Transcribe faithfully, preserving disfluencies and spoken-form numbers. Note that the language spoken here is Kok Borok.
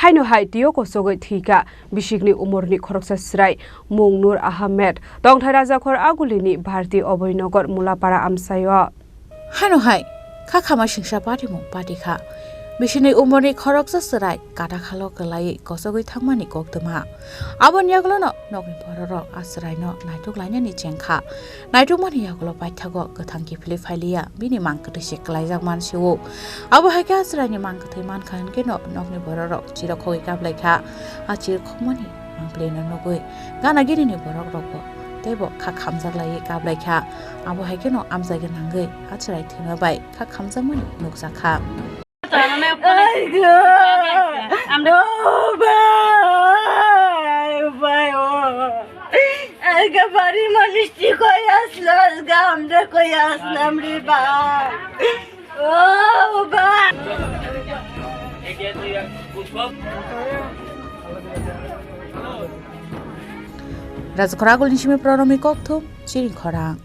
Haino hai tio kosogwi thwikha bisikni umorni khoroksa chwrai mung Nur Ahmed, tongthai Rajakhor Agulini Bharti Abhoynagar Mulapara amchaio. Hano hai kha khama singsa patimung pati kha. Bisini umorni khoroksa chwrai kata khalo kwlaiwi kosogwi thangmani koktwma. Aboni yagulono nokni bororok a chwraino naituk lainani chengkha. Naitukmani yagulo paithago kwthang kiphilwi phailiya bini mang kwtwi se kwlaijak mansio. Abo hai khe a chwraini mang kwthwi mankha hwnkhe no nokni bororok chirok khogwi kaplaikha. A chirok khokmani mangpili no nugwi gana gini ni borok rok bo tei bo kha khamjak lai kap lai kha. Abo hai kheno amchai gwnangwi a chwrai thwima bai kha khamjakmani nukjak kha. Ai go. Oh, bai, bai, oh. Ai ga bari malisti koi aslas gamre koi aslam ri ba. Oh, bai. Rajakhor Agulini simi Pronomi Kokthum, Chini Khorang.